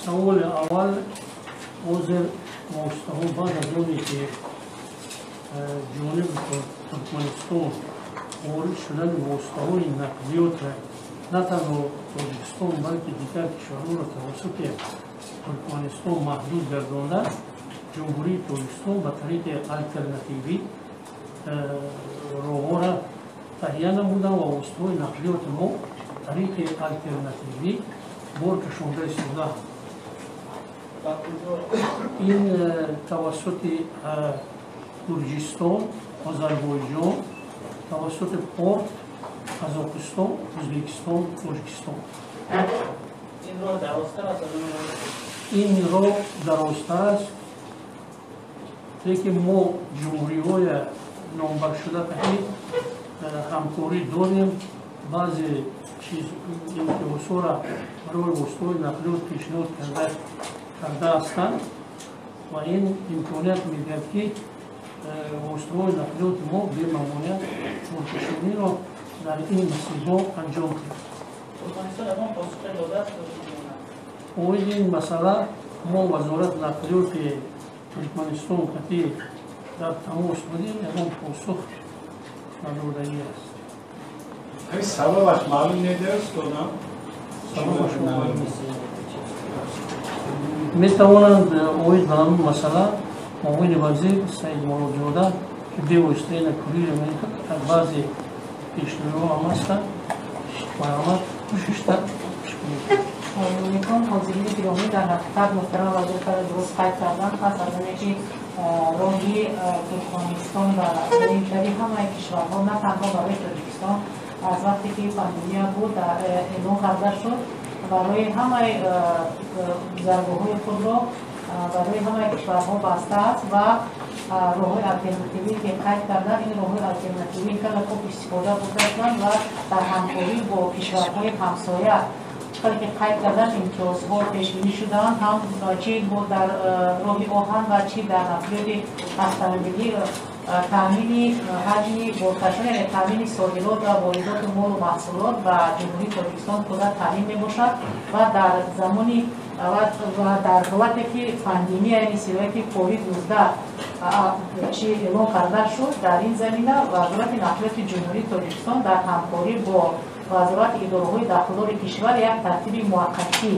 Саволи аввал, ҳозир воситаҳо баъд аз оне ки ҷониби Туркманистон ворид шудани воситаҳои нақлиётро на танҳо Тоҷикистон, балки дигар кишварҳоро тавассути Туркманистон маҳдуд гардонда, Ҷумҳурии Тоҷикистон ба тариқи алтернативӣ роҳҳоро таҳия намуданд ва воситаҳои нақлиёти мо тариқи алтернативӣ бор кашонда истодаанд. Ин тавассути Гурҷистон, Озарбойҷон, тавассути порт Қазоқистон, Ӯзбекистон, Тоҷикистон. Ин роҳ дарозтар аст? Ин роҳ дарозтар аст, лекин мо ҷумҳуриҳои номбаршуда таҳи ҳамкорӣ дорем. Баъзе чиз имтиёзҳоро барои воситаҳои нақлиёт пешниҳод карда ҳастанд ва ин имконият медиҳад, ки воситаҳои нақлиёти мо бемамоният боркашониро дар ин масирҳо анҷом диҳанд. Оиди ин масъала мо Вазорати нақлиёти Туркманистон қатъи дар тамос будем, ягон посух надодагӣ аст. Ҳамин сабабаш маълум нест, устодам? Сабабаш маълум нест. Метавонанд оид ба ҳамин масъала муовини вазир Саид Муродзода, ки бевосита ина курир мекунад, баъзе пешниҳодҳо ҳам ҳастанд, марҳамат кӯшишта. Мекон ҳозирини гиромӣ, дар ҳақиқат муҳтарам вазир кара дуруст қайд кардан, пас аз оне ки роҳи Туркманистон ва дари ҳамаи кишварҳо, на танҳо барои Тоҷикистон, аз вақте ки пандемия буд эълон карда шуд, барои ҳамаи гузаргоҳҳои худро барои ҳамаи кишварҳо баста аст ва роҳҳои алтернативӣ ки қайд кардан, ин роҳҳои алтернативӣ хеле хуб истифода бурда шуданд ва дар ҳамкорӣ бо кишварҳои ҳамсоя, чӣ ки қайд кардан, имтиёзҳо пешбинӣ шудаанд, ҳам чи дар роҳи оҳан ва чи дар нақлиёти автомобилӣ. Таъмини ҳаҷми боркашон, яъне таъмини содирот ва воридоти молу маҳсулот ба Ҷумҳурии Тоҷикистон пурра таъмин мебошад ва дар замони ва дар ҳолате ки пандемия, яъне сирояти ковид-19 чи эълон карда шуд, дар ин замина Вазорати нақлиёти Ҷумҳурии Тоҷикистон дар ҳамкорӣ бо вазорати идораҳои дахлдори кишвар як тартиби муваққатӣ,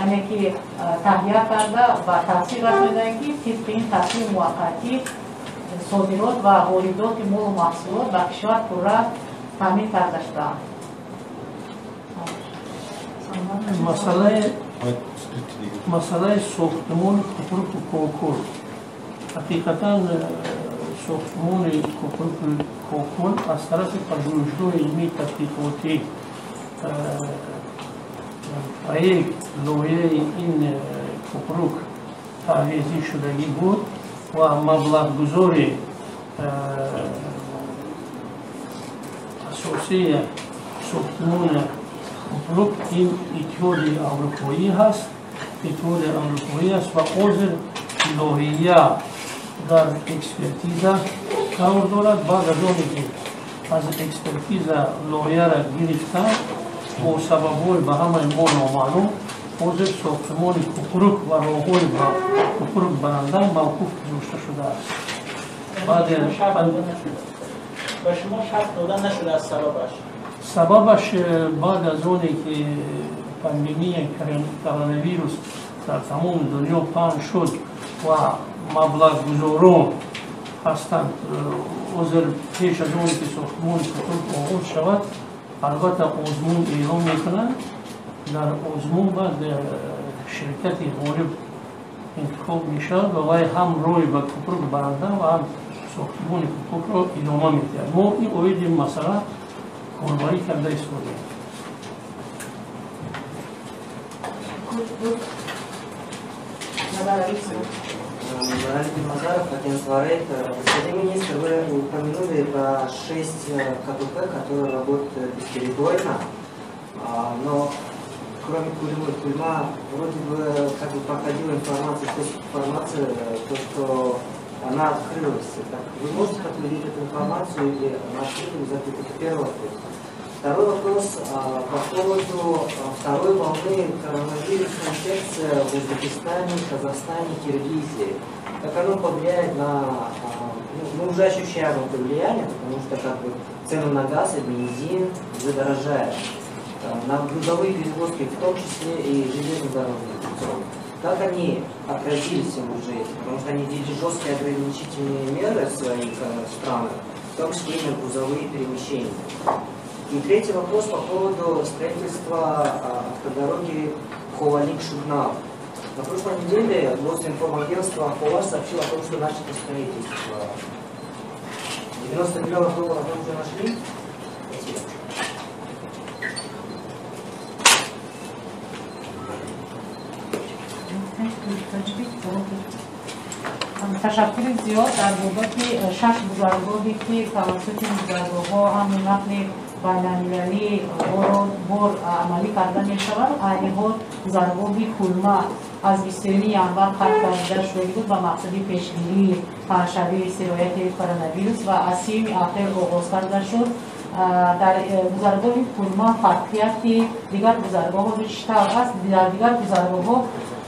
яъне ки таҳия карда ва тафсир расонида, ки тибқи ин тартиби муваққатӣ содирот ва воридоти молу маҳсулот ба кишвар пурра таъмин карда шудаанд. Масъалаи сохтмони купруку Кокул, ҳақиқатан сохтмони купруку Кокул аз тарафи пажӯҳишгоҳи илмии тадқиқотӣ проект лоиҳаи ин купрук таҳризӣ шудагӣ буд ва маблағгузори асосии сохтмони купрук ин Иттиҳоди Аврупоӣ ҳаст, Иттиҳоди Аврупоӣ аст ва ҳозир лоиҳа дар экспертиза қарор дорад. Баъд аз оне ки аз экспертиза лоиҳаро гирифтанд, бо сабабҳои ба ҳамаи мо номаълум ҳозир сохтмони купрук ва роҳҳои ба купрук баранда мавқуф гузошта шудааст. Ба шумо шарт дода нашудааст сабабаш? Сабабаш баъд аз оне ки пандемияи коронавирус дар тамоми дунё паҳн шуд ва маблағгузорон ҳастанд, ҳозир пеш аз оне ки сохтмони купрук оғоз шавад, албатта озмун эълон мекунанд. Дар озмун баъд ширкати ғолиб интихоб мешавад ва вай ҳам роҳи ба купрук баранда ва ҳам сохтмони купрукро идома медиҳад. Мо ин оиди ин масъала корбарӣ карда истодаем. Мараль Мазаров, агентство Рейтер. Господин министр, вы упомянули про 6 КПП, которые работают бесперебойно, но кроме Кульмы, Кульма вроде бы как бы проходила информация, информация, то, что она открылась. Так, вы можете подтвердить эту информацию или она открыта или закрыта? Это первый вопрос. Второй вопрос по поводу второй волны коронавирусной инфекции в Узбекистане, Казахстане, Киргизии. Как оно повлияет на... Ну, мы уже ощущаем это влияние, потому что как бы цены на газ и бензин уже дорожают. На грузовые перевозки, в том числе и железнодорожные путем. Как они отразились уже, потому что они ввели жесткие ограничительные меры в своих странах, в том числе и на грузовые перемещения. И третий вопрос по поводу строительства автодороги Ховалыг-Шугнан. На прошлой неделе Госинформагентство Ховар сообщило о том, что начато строительство. 90 миллионов долларов мы уже нашли. Спасибо. Ташаккури зиёд. Дар бобати шаш гузаргоҳе ки тавассути гузаргоҳҳо ҳамлу нақли байналмилалӣ бор амалӣ карда мешавад, айни ҳол гузаргоҳи Кулма аз 21 январ қатъ карда шуда буд ба мақсади пешгирии паҳншавии сирояти коронавирус ва аз 3 апрел оғоз карда шуд. Дар гузаргоҳи Кулма фарқияти дигар гузаргоҳҳо чӣ тавр аст? Дар дигар гузаргоҳҳо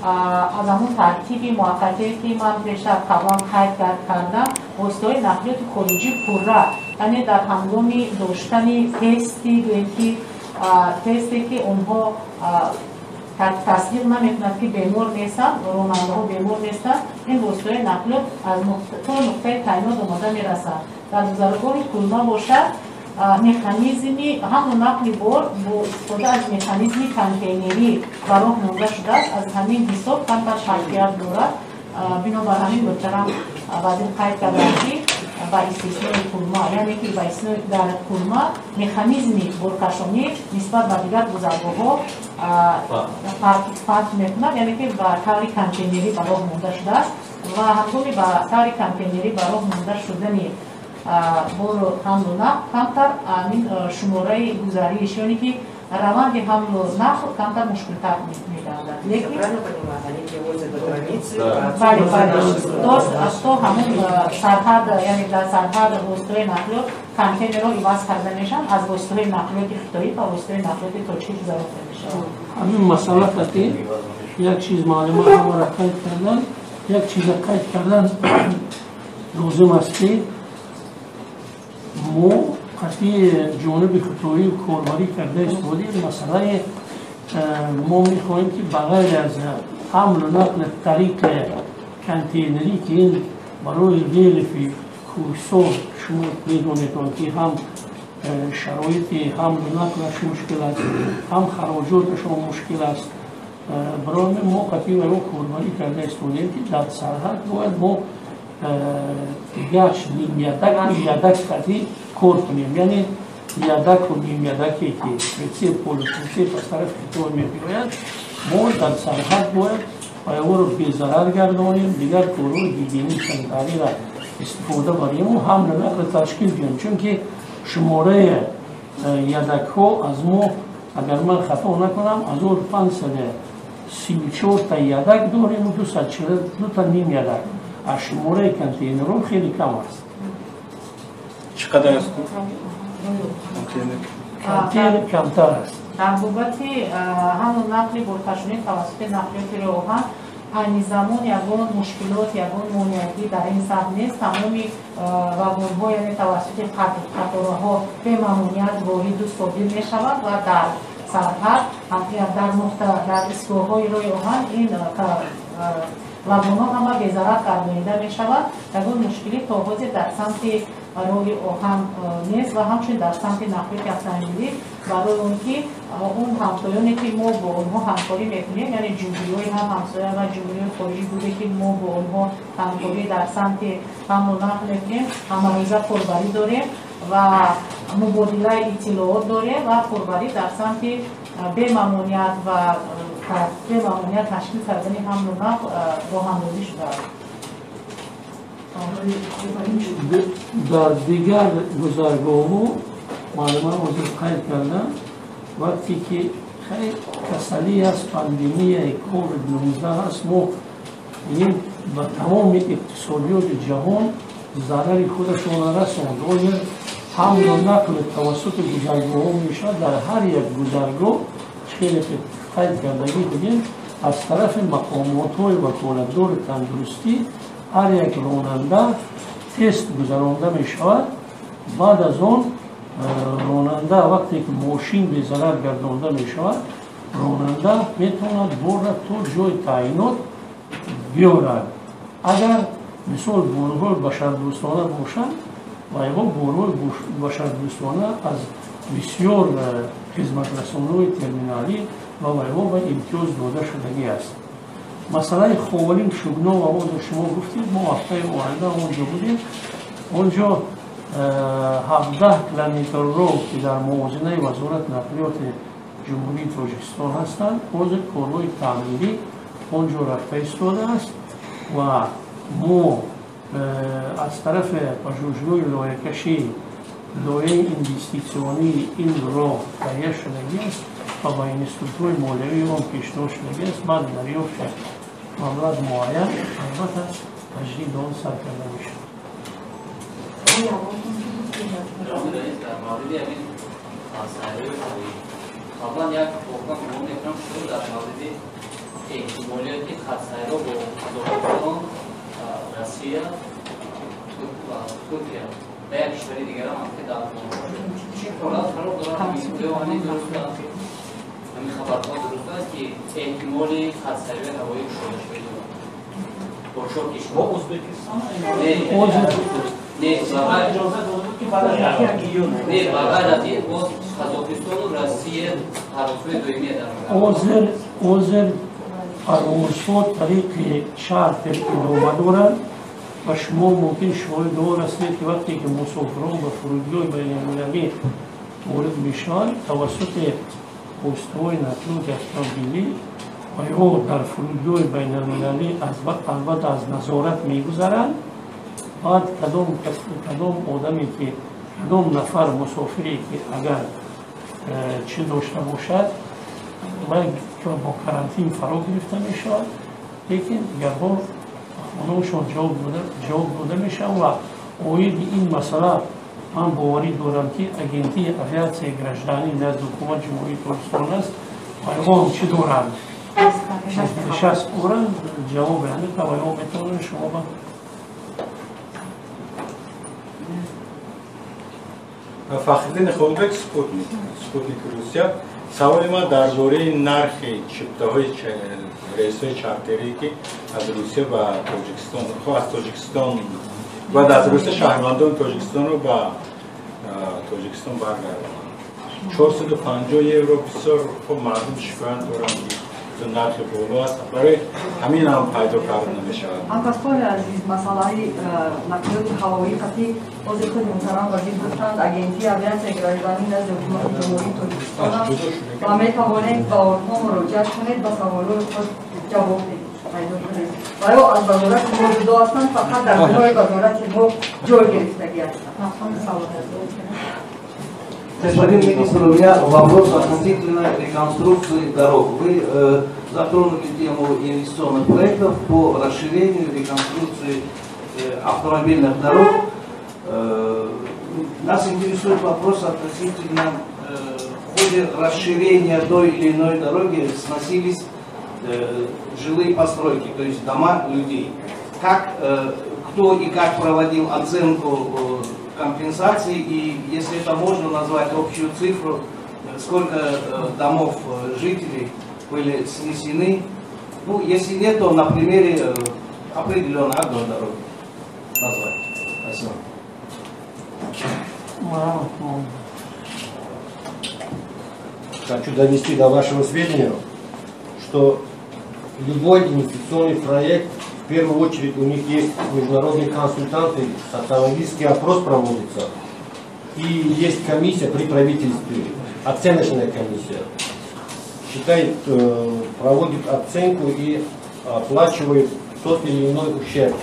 аз ҳамон тартиби муваққатие ки ман пештар қаблан қайд кардам, воситаҳои нақлиёти хориҷӣ пурра, яъне дар ҳангоми доштани тести ки тесте ки онҳо тасдиқ намекунад ки бемор нестанд, ронандаҳо бемор нестанд, ин воситаҳои нақлиёт аз то нуқтаи таъйинот омода мерасанд. Дар гузаргоҳи Кулма бошад, механизми ҳамлу нақли бор бо истифода аз механизми контейнерӣ ба роҳ монда шудааст. Аз ҳамин ҳисоб камтар шарқият дорад. Бинобар ҳамин муҳтарам вазир қайд карданд, ки ба истиснои Кулма, яъне ки ба истиснои дар Кулма механизми боркашонӣ нисбат ба дигар гузаргоҳҳо фарқ мекунад, яъне ки ба таври контейнерӣ ба роҳ монда шудааст ва ҳангоми ба таври контейнерӣ ба роҳ монда шудани бору ҳамлу нақл камтар ҳамин шумораи гузариш, яъне ки раванди ҳамлу нақл камтар мушкилтар мегардад. Бале, бале, то ҳамон сарҳад, яъне дар сарҳад воситаҳои нақлиёт контейнерҳо иваз карда мешаванд, аз воситаҳои нақлиёти хитоӣ ба воситаҳои нақлиёти тоҷикӣ гузаронда мешаванд. Ҳамин масъала қати як чиз маълумот ҳамаро қайд кардан, як чиза қайд кардан лозим аст, ки мо қати ҷониби хитоӣ корбарӣ карда истодем. Масъалаи мо мехоҳем, ки ба ғайр аз ҳамлу нақли тариқи контейнерӣ, ки ин барои релефи кӯҳистон шумо медонед, ки ҳам шароити ҳамлу нақлаш мушкил аст, ҳам хароҷоташон мушкил аст. Барои мо қати ё корбарӣ карда истодем, ки дар сарҳад бояд мо дигар нимядак ядак қати кор кунем, яъне ядаку нимядаке ки прицеп, полуприцеп аз тарафи Хитой мебиёяд, мо дар сарҳад бояд оро безарар гардонем, дигар корҳои гигиени санитариро истифода барему, ҳамлу нақл ташкил диҳем, чунки шумораи ядакҳо аз мо, агар ман хато накунам, 1534 та ядак дорем, 242 та ним ядак. Аз шумораи контейнерҳо хеле кам аст. Чӣ қадар аст? Контейнер камтар аст. Дар бобати ҳамлу нақли боркашонӣ тавассути нақлиёти роҳоҳан айни замон ягон мушкилот, ягон монеагӣ дар ин самт нест. Тамоми вагонҳо, яъне тавассути қатораҳо бемамоният вориду содир мешавад ва дар сарҳад, дар нуқта, дар истгоҳҳои роҳи оҳан ин вагонҳо ҳама безарар гардонида мешавад. Ягон мушкилӣ то ҳозир дар самти роҳи оҳан нест ва ҳамчунин дар самти нақлиёти автомобилӣ, барои он ки он ҳамсоёне ки мо бо онҳо ҳамкорӣ мекунем, яъне ҷумҳуриҳои ҳам ҳамсоя ва ҷумҳуриҳои хориҷӣ буде, ки мо бо онҳо ҳамкорӣ дар самти ҳамлу нақл мекунем, ҳамарӯза корбарӣ дорем ва мубодилаи иттилоот дорем ва корбарӣ дар самти бемамоният ва бемамоният ташкил кардани ҳамлу нақл роҳандозӣ шудааст. Дар дигар гузаргоҳҳо маълума ҳозир қайд кардам, вақте ки касалӣ аст, пандемияи ковид-19 аст, мо ин ба тамоми иқтисодиёти ҷаҳон зарари худашонро расонд. Ҳозир ҳамлу нақл тавассути гузаргоҳҳо мешавад. Дар ҳар як гузаргоҳ хеле ки қайд кардагӣ будем, аз тарафи мақомотҳои ваколатдори тандурустӣ ҳар як ронанда тест гузаронда мешавад. Баъд аз он ронанда вақте ки мошин безарар гардонда мешавад, ронанда метавонад борра то ҷои таъинот биёрад. Агар мисол борҳои башардӯстона бошанд, вайҳо борҳои башардӯстона аз бисёр хизматрасониҳои терминалӣ ва вайҳо ба имтиёз дода шудагӣ аст. Масъалаи Ховалинг Шугнова ҳозир шумо гуфтед, мо ҳафтаи оянда онҷо будем. Онҷо 17 километр роҳ ки дар мувозинаи Вазорати нақлиёти Ҷумҳурии Тоҷикистон ҳастанд, ҳозир корҳои таъмирӣ онҷо рафта истодааст ва мо аз тарафи пажӯҳишгоҳи лоиҳакашӣ лоиҳаи инвеститсионии ин роҳ таҳия шудагӣ аст ва ба институтҳои молиявии он пешниҳод шудагӣ аст. Баъд дарёфти маблағ муайян албатта таҷдиди он сар карда мешавад. Дар мавриди ҳамин сайрҳои ҳавоӣ қаблан як воқеа гумон мекунам шуд дар мавриди эҳтимолияти хатсайрҳо бо Қазоқистон, Россия, Туркия ва як кишвари дигарам ҳам ки дар чӣ ҳолат қарор дорад? Ҳамин дуруст аст, ҳамин хабарҳо дуруст аст ки эҳтимоли хатсайрҳои ҳавоӣ кушода шуда дорад бо чор кишвар? Бо Ӯзбекистон? Не, ба ғайр аз ин боз Қазоқистону Россия парвозҳои доимия дар ҳозир парвозҳо тариқи чартер идома доранд ва шумо мумкин шоҳид он ҳастед ки вақте ки мусофирон ба фурудгоҳи байналмилалӣ ворид мешаванд, тавассути воситаҳои нақлиёти автомобилӣ ва ё дар фурудгоҳи байналмилалӣ албатта аз назорат мегузаранд. Баъд кадом одаме ки кадом нафар мусофире ки агар чӣ дошта бошад, вай бо карантин фаро гирифта мешавад, лекин дигарҳо хонаашон ҷавоб дода мешавад. Ва оиди ин масъала ман боварӣ дорам ки агентии авиатсияи гражданӣ назди ҳукумати Ҷумҳурии Тоҷикистон аст ва он чӣ доранд, нишаст доранд, ҷавоби ҳамин ва ё метавонанд шумо ба Фахриддин Хулбек, Спутник Русия. Саволи ман дар бораи нархи чиптаҳои рейсҳои чартерӣ ки аз Русия ба Тоҷикистон, аз Тоҷикистон баъд аз Русия шаҳрвандони Тоҷикистонро ба Тоҷикистон баргардонанд. 450 евро бисёр хуб мардум шикоят доранд ки нархи боло аст, барои ҳамин ҳам пайдо карда намешавад. Ҳамкасбони азиз, масъалаи нақлиёти ҳавоӣ қатъи ҳозир худи муҳтарам вазир гуфтанд, агентии авиатсияи гражданӣ назди ҳукумати Ҷумҳурии Тоҷикистон аст ва метавонед ба онҳо муроҷиат кунед, ба саволҳои худ ҷавоб пайдо кунед. Ва ё аз вазорати мо ҷудо ҳастанд, фақат дар бинои вазорати мо ҷой гирифтагӣ ҳастанд. Господин министр, у меня вопрос относительно реконструкции дорог. Вы затронули тему инвестиционных проектов по расширению реконструкции автомобильных дорог. Нас интересует вопрос относительно в ходе расширения той или иной дороги сносились жилые постройки, то есть дома людей. Как, кто и как проводил оценку компенсации, и если это можно назвать общую цифру, сколько домов жителей были снесены? Ну, если нет, то на примере определенной одной дороги назвать. Спасибо. Хочу донести до вашего сведения, что любой инвестиционный проект, в первую очередь у них есть международные консультанты, социологический опрос проводится, и есть комиссия при правительстве, оценочная комиссия, считает, проводит оценку и оплачивает тот или иной ущерб.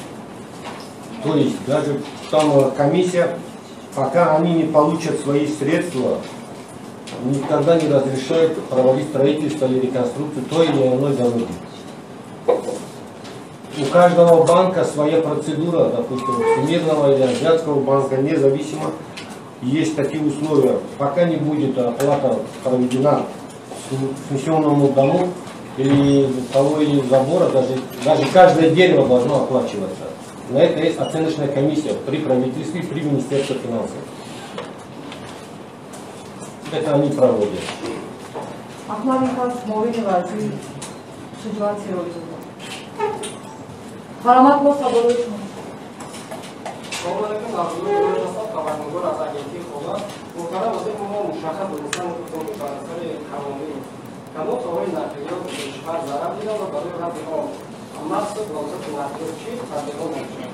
То есть даже там комиссия, пока они не получат свои средства, никогда не разрешает проводить строительство или реконструкцию той или иной дороги. У каждого банка своя процедура, допустим, Всемирного или Азиатского банка, независимо. Есть такие условия, пока не будет оплата проведена снесенному дому или того или забора, даже каждое дерево должно оплачиваться. На это есть оценочная комиссия при правительстве, при Министерстве финансов. Это они проводят. Салом алейкум, Абдулло ҳастам, хабарнигор аз агентии Ховар. Муҳтарам вазир, мо мушаххас донистан мехостем, ки бар асари коронавирус кадом соҳаи нақлиёт бештар зарар диданд ва барои рафъи он махсус вазорати нақлиёт чӣ тадбирҳо мекашад?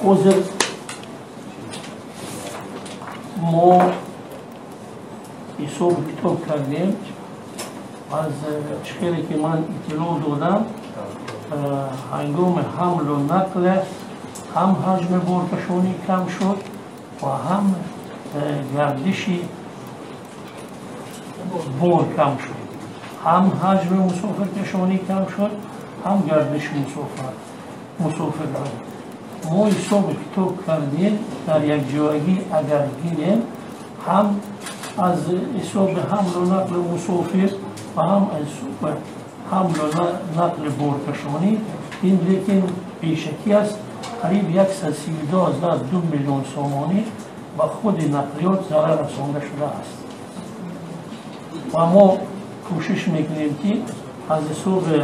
Ҳозир мо ҳисобу китоб кардем, аз чӣ хеле ки ман иттилоъ додам, ҳангоми ҳамлу нақл ҳам ҳаҷми боркашонӣ кам шуд ва ҳам гардиши бор кам шуд, ҳам ҳаҷми мусофиркашонӣ кам шуд, ҳам гардиши мусофирро. Мо ҳисобу китоб кардем, дар якҷоягӣ агар гирем, ҳам аз ҳисоби ҳамлу нақли мусофир ва ҳам аз ҳисоби ҳамлу нақли боркашонӣ, ин лекин пешакӣ аст, қариб 132,2 миллион сомонӣ ба худи нақлиёт зарар расонда шудааст. Ва мо кӯшиш мекунем, ки аз ҳисоби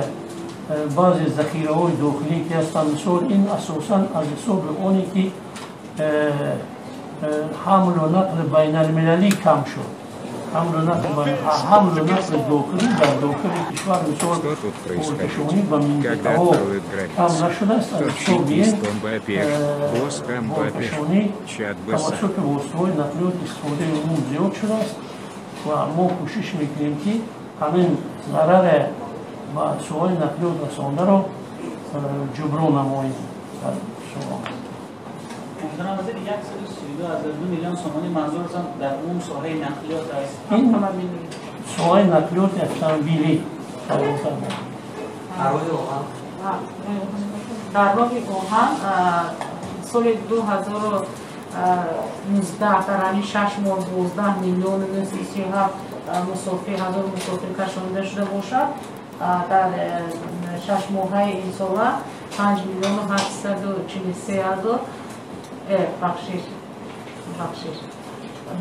баъзе захираҳои дохилӣ ки ҳастанд, мисол ин асосан аз ҳисоби оне ки ҳамлу нақли байналмилалӣ кам шуд, ҳамлу нақли дохилӣ дар дохили кишвар, мисол боркашонӣ ба минтақаҳо кам нашудааст, аз ҳисоби боркашонӣ тавассути воситаҳои нақлиёт истифодаи умум зиёд шудааст ва мо кӯшиш мекунем, ки ҳамин зараре ба соҳаи нақлиёт расондаро ҷуброн намоем. Муҳтарам вазир, 132,2 миллион сомонӣ манзуртон дар умум соҳаи нақлиёт аст? Ин соҳаи нақлиёти автомобилӣ. Дар роҳи оҳан соли 2019 дар ҳамин 6 моҳ 12 миллиону 937 мусофир ҳазор мусофир кашонида шуда бошад, дар 6 моҳаи имсола 5 миллиону 843 ҳазор, бахшиш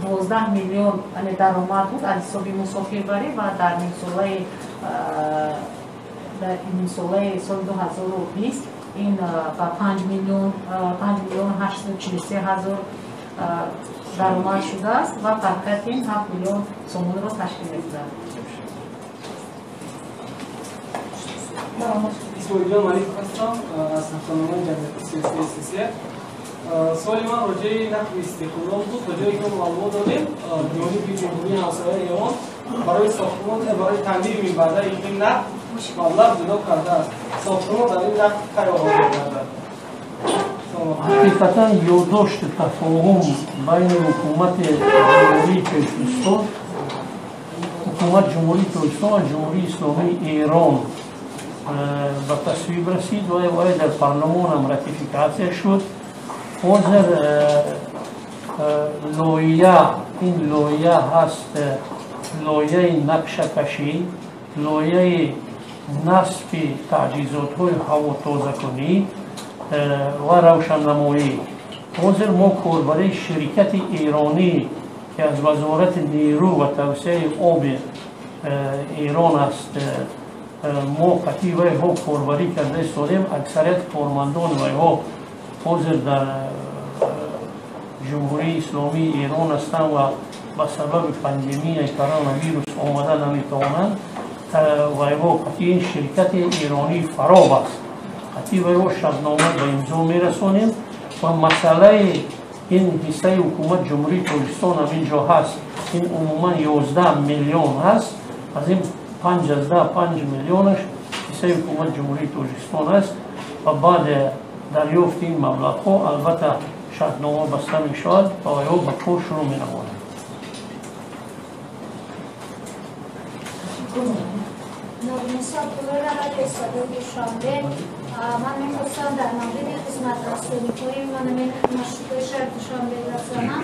12 миллион даромад буд аз ҳисоби мусофирбарӣ ва дар нимсолаи соли 2020 ин ба 5 миллион 843 ҳазор даромад шудааст ва фарқияти ин 7 миллион сомонро ташкил медиҳад. Исмоилҷон Маликов ҳастам аз ҳафтаномаи ҷамъияти сиёсии СССР. Суоли ман роҷеи нақли Истиқлол буд. Ба ҷое ки мо маълумот додем, ҷониби ҷумҳурии ҳамсояи Эрон барои сохтмон, барои таъмири минбаъдаи ин нақл маблағ ҷудо кардааст. Сохтмон дар ин нақл кай оғоз мегардад? Ҳақиқатан ёддошти тафоҳум байни ҳукумати Ҷумҳурии Тоҷикистон, ҳукумати Ҷумҳурии Тоҷикистон ва Ҷумҳурии Исломии Эрон ба тасвиб расид ва дар парлумонам ратификатсия шуд. Ҳозир лоиҳа, ин лоиҳа ҳаст лоиҳаи нақшакашӣ, лоиҳаи насби таҷҳизотҳои ҳавотозакунӣ ва равшаннамоӣ. Ҳозир мо корбарии ширкати эронӣ, ки аз вазорати нерӯ ва тавсеаи оби Эрон аст, мо қатъи вайҳо корбарӣ карда истодем. Аксарияти кормандони вайҳо ҳозир дар Ҷумҳурии Исломии Эрон ҳастанд ва ба сабаби пандемияи коронавирус омада наметавонанд. Вайҳо қатъи ширкати эронӣ фароб аст, қатъи вайҳо шартнома ба имзо мерасонем ва масъалаи ин ҳиссаи ҳукумати Ҷумҳурии Тоҷикистон ҳам ин ҷо ҳаст. Ин умуман 11 миллион ҳаст, аз ин 5,5 миллионаш ҳиссаи ҳукумати Ҷумҳурии Тоҷикистон аст ва баъд дарёфти ин маблағҳо албатта шартнома баста мешавад ва вайҳо ба кор шурӯъ менамоянд. Нурниссо Абдуллоева, радиои Садои Душанбе. Ман мехостам дар мавриди хизматрасониҳои маршрутҳои шаҳри Душанбе гап занам.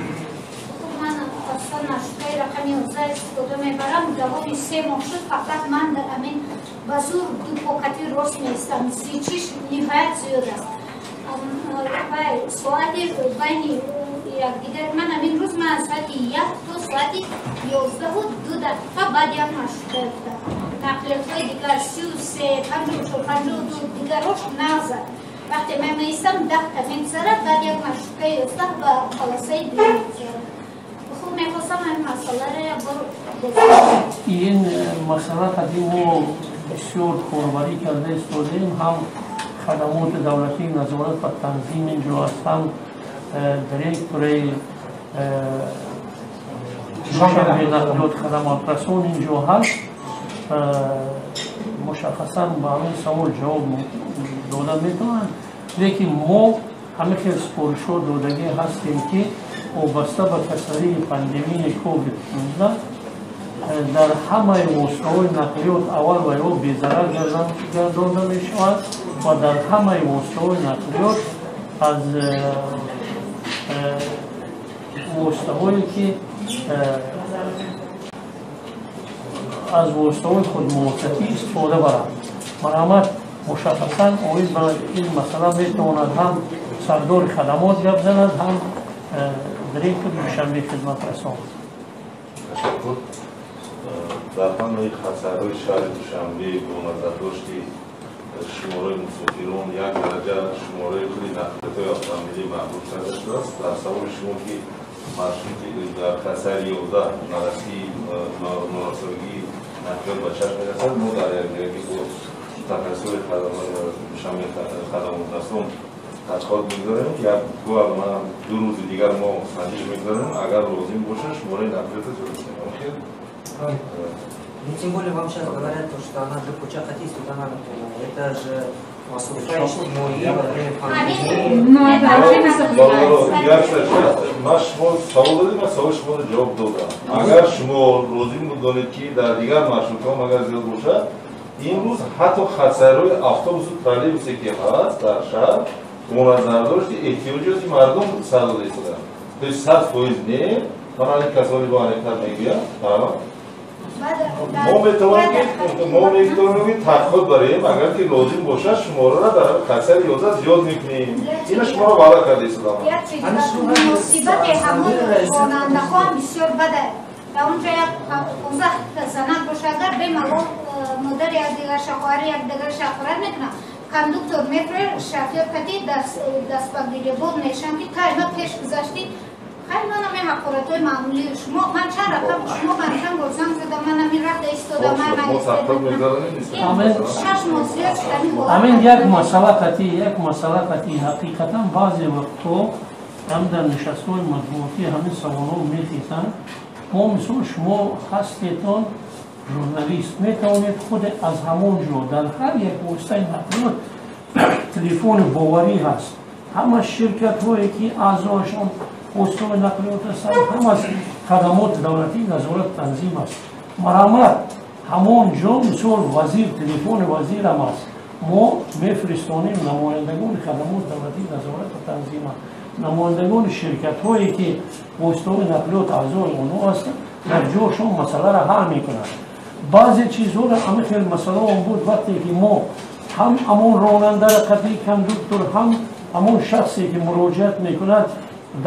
Ман аслан маршрутҳои рақами 11 истифода мебарам. Давоми 3 моҳ шуд, фақат ман дар амин ба зур ду покати рост меистам. Зичиш ниҳоят зиёд аст. Соати байни якдигар ман ҳамин рӯз ман аз соати 1 то соати 11:02 баъд як маршрутка ёфтам. Нақлиётҳои дигар 33, 54, 52 дигарош нағзад. Вақте ман меистам 10 мегузарад, баъд як маршруткаи 11 ба полосаи дуюм мегузарад. Хуб, мехостам ҳамин масъаларо як бор бозгӯям. Ин масъала қадим мо бисёр корбарӣ карда истодаем, ҳам хадамоти давлатии назорат ва танзим инҷо аст, ҳам директори Душанбе нақлиёт хадамотрасон инҷо ҳаст. Мушаххасан ба ҳамин савол ҷавоб дода метавонанд, лекин мо ҳамин хел супоришҳо додагӣ ҳастем, ки вобаста ба касалии пандемияи ковид-19 дар ҳамаи воситаҳои нақлиёт аввал ва ё безарар гардонда мешавад ва дар ҳамаи воситаҳои нақлиёт аз воситаҳое ки аз воситаҳои худмуҳофизатӣ истифода баранд. Марҳамат, мушаххасан оид ба ин масъала метавонад ҳам сардори хадамот гап занад, ҳам директори Душанбе хизматрасон. Ташаккур. Дар ҳамаи хатсайрҳои шаҳри Душанбе бо назардошти шумораи мусофирон як дараҷа шумораи худи нақлиётҳои автомобилӣ маҳдуд карда шудааст. Дар саволи шумо ки маршрути дар хатсайри 11 норасоигии нақлиёт ба чашм мерасад, мо дар якҷоягӣ бо мутахассисони Душанбе хадамотрасон тадқиқот мегузарем. Як-ду рӯзи дигар мо санҷиш мегузарем, агар лозим бошад шумораи нақлиётро зиёд мекунем. Ну, тем более вам сейчас говорят, что она для Куча-Хатис, вот она, это же во время пандемии. Ну, это вообще не соблюдается. Ман шумо савол додем, ман саволи шуморо ҷавоб додам. Агар шумо лозим донед, ки дар дигар маршрутҳо магар зиёд бошад, имрӯз ҳатто хатсайрҳои автобусу троллейбусе ки ҳаст дар шаҳр бо назардошти эҳтиёҷоти мардум сар дода истодаанд. То есть 100% не, ман ҳамин касони бо аниқтар мегӯям. Мо метавонем ки тадқиқот барем, агар ки лозим бошад шумораро дар хатсайри 11 зиёд мекунем. Ина шуморо ваъда карда истодам. Муносибати ҳамон ронандаҳо ҳам бисёр бад аст. Дар онҷо як 15 занак боша, агар бемалол модари якдигарша, хоҳари якдигарша ҳақорат мекунад, кондуктор мефурад, шофёр кати дастбагиребон мешаванд, ки тай ма пеш гузаштӣ. Хай, ман ҳамин ҳақоратҳои маъмулии шумо, ман чанд рақам шумо ман чанд бор занг задам, ман ҳамин рафта истодам, шаш моҳ зиёд шуд ҳамин ҳолат. Ҳамин як масъала қатъи ҳақиқатан баъзе вақтҳо ҳам дар нишастҳои матбуотӣ ҳамин саволҳо мехезанд. Мо мисол шумо ҳастетон журналист, метавонед худ аз ҳамон ҷо дар ҳар як воситаи нақлиёт телефони боварӣ ҳаст. Ҳама ширкатҳое ки аъзоашон воситаҳои нақлиёт ҳастанд, ҳама хадамоти давлатии назорат танзим аст. Марҳамат, ҳамон ҷо мисол вазир, телефони вазирам аст. Мо мефиристонем намояндагони хадамоти давлатии назорат ва танзима, намояндагони ширкатҳое ки воситаҳои нақлиёт аъзои онҳо ҳастанд, дар ҷошон масъаларо ҳал мекунанд. Баъзе чизҳоро ҳамин хел масъалаон буд, вақте ки мо ҳам ҳамон ронандаро қатъи кондуктор, ҳам ҳамон шахсе ки муроҷиат мекунад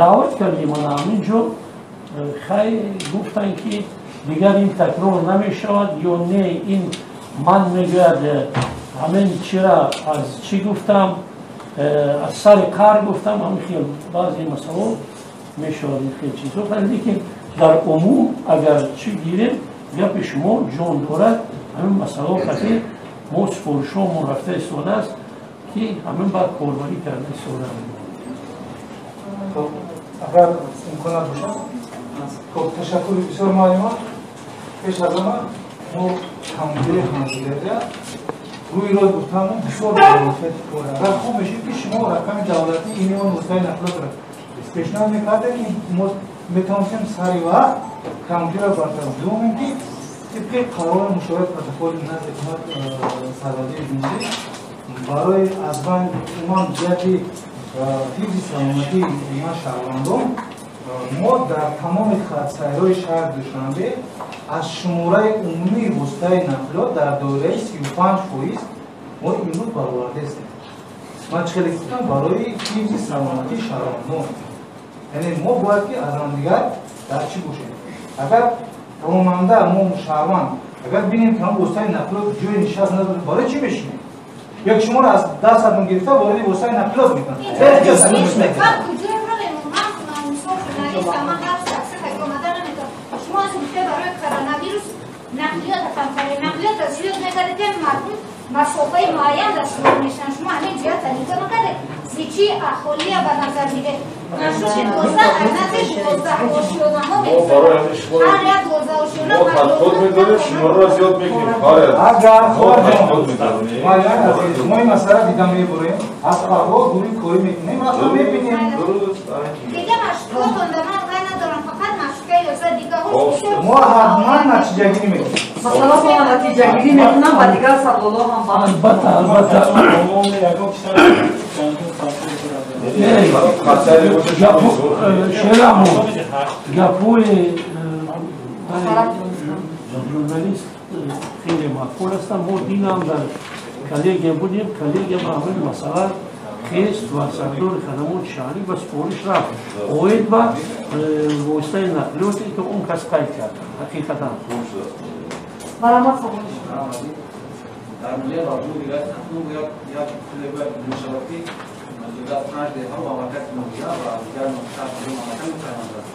даъват кардем, ана ҳамин ҷо хай гуфтанд, ки дигар ин такрор намешавад ё не, ин ман мегӯяд ҳамин чира аз чӣ гуфтам, аз сари қар гуфтам, ҳамин хел баъзе масъало мешавад, ин хел чизҳо. Лекин дар умум агар чӣ гирем, гапи шумо ҷон дорад. Ҳамин масъалао қатъи мо супоришҳомон рафта истодааст, ки ҳамин баъд корбарӣ карда истодаанд. Агар имконат бошад, хоб, ташаккури бисёр муаллима. Пеш аз ҳама мо ҳамдили ҳамдигария рӯи роҳ гуфтанмон бисёр вазифати кор. Агар хуб мешид, ки шумо рақами давлатии ини он воситаи нақлиётро пешниҳод мекардед, ки мо метавонистем сари вақт камбудиро бартараф. Дуюм ин ки тибқи қарори мушовират протоколи назди ҳукумат сарвазири ҷумҳурӣ Барои аз байн умуман ҷиҳати ҳифзи саломатии умуман шаҳрвандон мо дар тамоми хатсайрҳои шаҳри Душанбе аз шумораи умумии воситаи нақлиёт дар доираи 35% мо имрӯз баровардаистем. Ман чӣ хеле гуфтам, барои ҳифзи саломатии шаҳрвандон, яъне мо бояд ки аз ҳамдигар дар чӣ бошем. Агар ронанда, мо шаҳрванд, агар бинем ки ҳам воситаи нақлиёт ҷои нишаст надорад, барои чӣ мешинем? Як шуморо аз дастатон гирифта вориди воситаи нақлиёт мекунад. Шумо аз гуфта барои коронавирус нақлиёт камтаре, нақлиёт зиёд мекардед, мардум масофаи муайян дастгир мешаванд. Шумо ҳамин ҷиҳатро нигоҳ накардед, зичии аҳолия ба назар гиред. Маршрути 12 аз назди 12 ошёнаҳо мегузарад. Ҳар як 12 ошёна мо тадқиқот медорем, шумораро зиёд мекунем. Агар мо ин масъала дида мебурем, аз фарҳо гурӯҳи корӣ мекунем, рафта мебинем. Дига маршрутҳотон да ман ғай надорам, фақат маршрутҳои 11 дигаҳо. Мо ҳатман натиҷагирӣ мекунем. Масалан, мо натиҷагирӣ мекунам ва дигар саволҳо ҳам ба албатта, албатта. Шерамо гапҳои журналист хеле маъқул ҳастанд. Мо динам дар коллегия будем, коллегия ба ҳамин масъала хест ва сардори хадамоти шаҳрӣ ба супориш рафт оид ба воситаи нақлиёте ки он кас қайд кард. Ҳақиқатан марҳамат саволиш. Дар ноҳияи Балҷувон вилояти Хатлон як пуле бояд мешавад ки зиёда аз 5 деҳа ба маркази ноҳия ва дигар шаҳрҳои мамлакат мепайвандад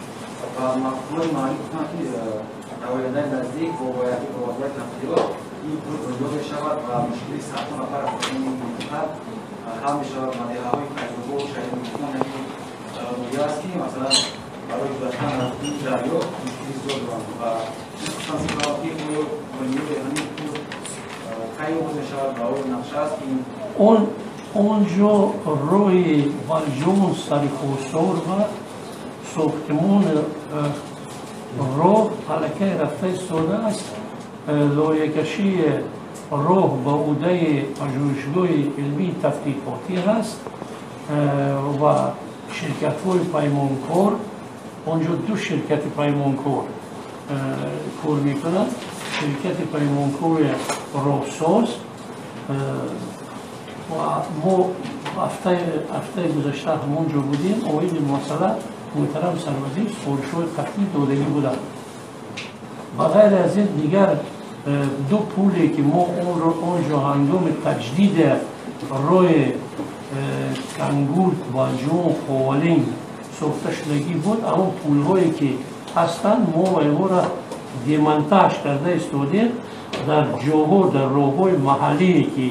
ва мақомоти маҳаллӣ гуфтанд ки дар ояндаи наздик бо вазорати нақлиёт ин пул бунёд мешавад ва мушкили садҳо нафар аз ин минтақа ҳал мешавад ва деҳаҳои Файзобод, Шаҳрибустон яъне ноҳия аст ки масалан барои гузаштан аз ин дарё мушкили зиёд доранд ва хусусан ки оё бунёди ҳамин пул кай оғоз мешавад ва оё нақша аст ки онҷо роҳи Балҷувон Сарихосор ва сохтмони роҳ аллакай рафта истода аст. Лоиҳакашии роҳ ба ӯҳдаи пажӯҳишгоҳи илмии тадқиқотӣ ҳаст ва ширкатҳои паймонкор, онҷо ду ширкати паймонкор кор мекунад. Ширкати паймонкори роҳсоз ва мо ҳафтаи гузашта ҳамон ҷо будем. Оиди масъала муҳтарам сарвазир супоришҳои қатъӣ додагӣ буданд. Ба ғайр аз ин дигар ду пуле ки мо онро онҷо ҳангоми таҷдиди роҳи Кангурт, Балҷувон, Ховалинг сохта шудагӣ буд, ҳамон пулҳое ки ҳастанд мо онҳоро демонтаж карда истодем дар ҷоҳо, дар роҳҳои маҳаллие ки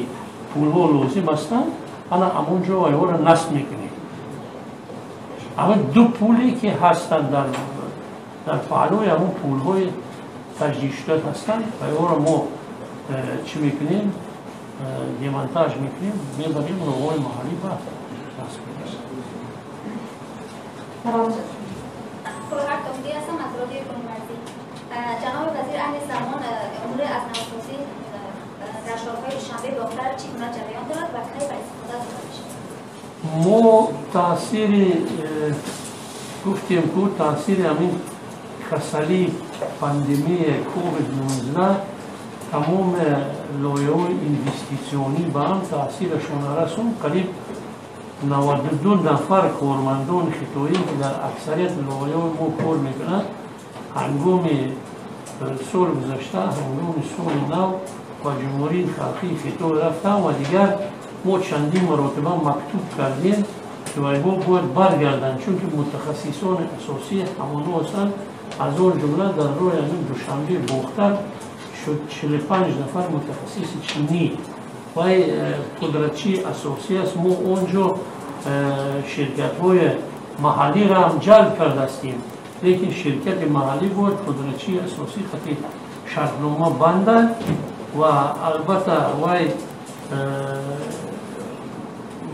пулҳо лозим ҳастанд, ана ҳамон ҷо онҳоро насб мекунем. Ҳамин ду пуле ки ҳастанд дар паҳлӯи ҳамон пулҳои таҷдидшуда ҳастанд, онҳоро мо чӣ мекунем? Демонтаж мекунем, мебарем роҳҳои маҳаллӣ ба насб мекунем. ҳастам аз رادیوی کنونورزی. جناب وزیر اهل زمان امور از نوسازی در شهرهای دوشنبه باختر چگونه جریان دارد و کی به استفاده داده میشود؟ ما تاثیر گفتیم که تاثیر همین کسلی پاندمی کووید 19 تمام لایه‌های اینوستیسیونی به هم تاثیرشون رسون. قریب 92 نفر کارمندان خطایی که در اکثریت لایه‌های ما کار میکنند هنگام سال گذشته، هنگام سال نو و جمهوری خلقی خطا رفتن و دیگر ما چندین مراتبه مکتوب کردیم که اینها باید برگردن، چون که متخصصان اساسی همانو هستند. از آن جمله در راه همین دوشنبه باختر شد 45 نفر متخصص چینی و قدرتچی اساسی است. ما اونجا شرکت های محلی را هم جلب کرده هستیم، لیکن شرکت محلی باید قدرتچی اساسی خطی شرطنامه بندد و البته وای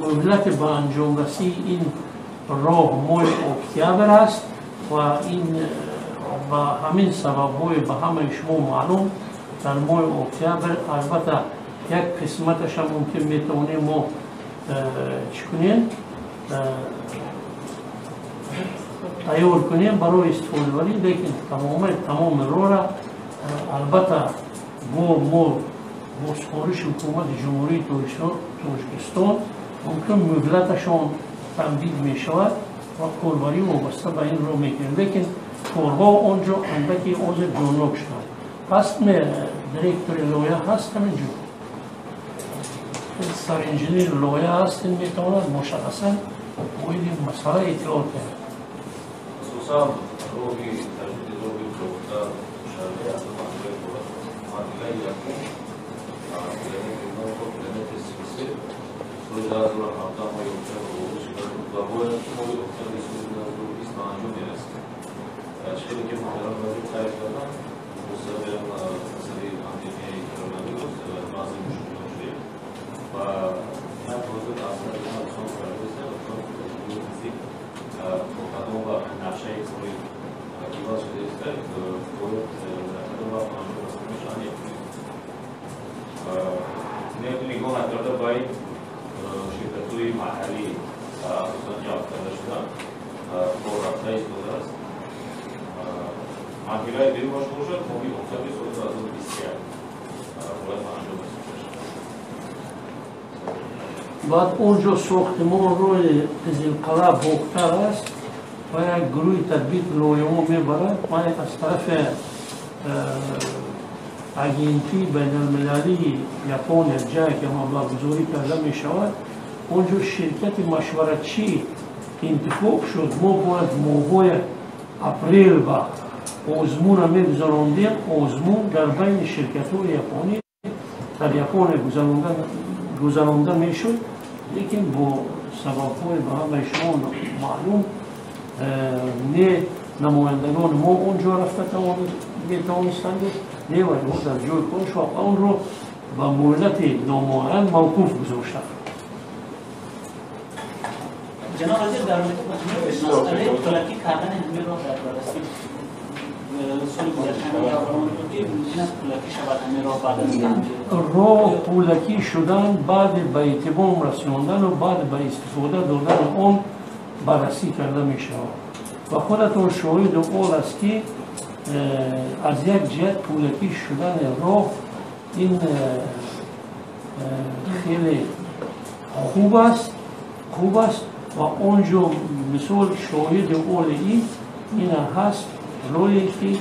مهلت به انجام رسی این راه ماه اکتبر است و این به همین سبب های به همه شما معلوم در ماه اکتبر البته Як қисматаш ҳам мумкин метавонем мо чӣ кунем, тайёр кунем барои истифодабарӣ, лекин тамоми роҳра албатта бо мо бо супориши ҳукумати Ҷумҳурии Тоҷикистон мумкин муҳлаташон тамдид мешавад ва корбарӣ вобаста ба ин роҳ мекунем, лекин корҳо он ҷо андаки ҳозир ҷоннок шуданд. Пас директори лоя ҳаст ҳамин ҷо, саринженери лоя ҳаст, ин метавонад мушаххасан оиди масъала иттилоот диҳад. Хусусан роҳи таҷдиди роҳи Бохтар Душанбе аз манзилаи борад. Марҳилаи якум километри 9 то километри 33 соли 2017 моҳи октябр оғоз шуда буд ва бояд моҳи октябри соли 2020 ба анҷом мерасид. Чӣ хеле ки муҳтарам вазир қайд карданд, бо сабаби масъалаи пандемияи коронавирус баъзе мушкилот шудем ва ҳар ҳозир аз тарафи мо кардаистем наздик бо кадом вақт нақшаи кори иваз шудааст, бояд дар кадом вақт ба анҷом расонида мешавад. Нигоҳ накарда ба ин ширкатҳои маҳаллӣ асосан ҷалб карда шуданд, кор рафта истодааст. Марҳилаи дуюмаш бошад, моҳи октябри соли 2021 бояд ба анҷом расонида шавад. Баъд он ҷо сохтимон роҳи Қизилқалъа Бохтар аст ва як гурӯҳи тадбиқ лоиҳаҳо мебарад ва аз тарафи агентии байналмилалии Япония, ҷае ки маблағгузорӣ карда мешавад, он ҷо ширкати машваратчӣ интихоб шуд. Мо бояд моҳҳои апрел ба озмунро мегузарондем. Озмун дар байни ширкатҳои японӣ дар Япония гузаронда мешуд, лекин бо сабабҳои ба ҳамаи шумо маълум не намояндагони мо он ҷо рафта метавонистанд, не вайҳо дар ҷои корш ва онро ба муҳлати номуайян мавқуф гузоштанд. Ҷаноб вазир, дар робита бо масъалаи пулакӣ кардани ҳамин роҳ дар баррасӣ соли гузашта буд ки мумкин аст пулакӣ шавад ҳамин роҳ баъд аз таъмир. Роҳ пулакӣ шудан баъди ба итмом расондану баъд ба истифода додани он баррасӣ карда мешавад ва худатон шоҳиду ол аст ки аз як ҷиҳат пулакӣ шудани роҳ ин хеле хуб аст ва он ҷо мисол шоҳиди оли ин ҳаст роҳе ки